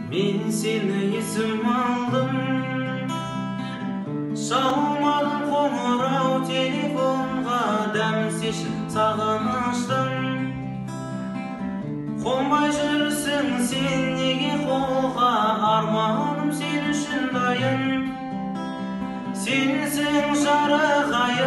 Мен сені есім алдым, шалмадым қоңырау телефонға, дәм сешіп сағыныштың. Қонбай жүрсің сен неге қолға, арманым сен үшін дайын. Сенсің жарық ай.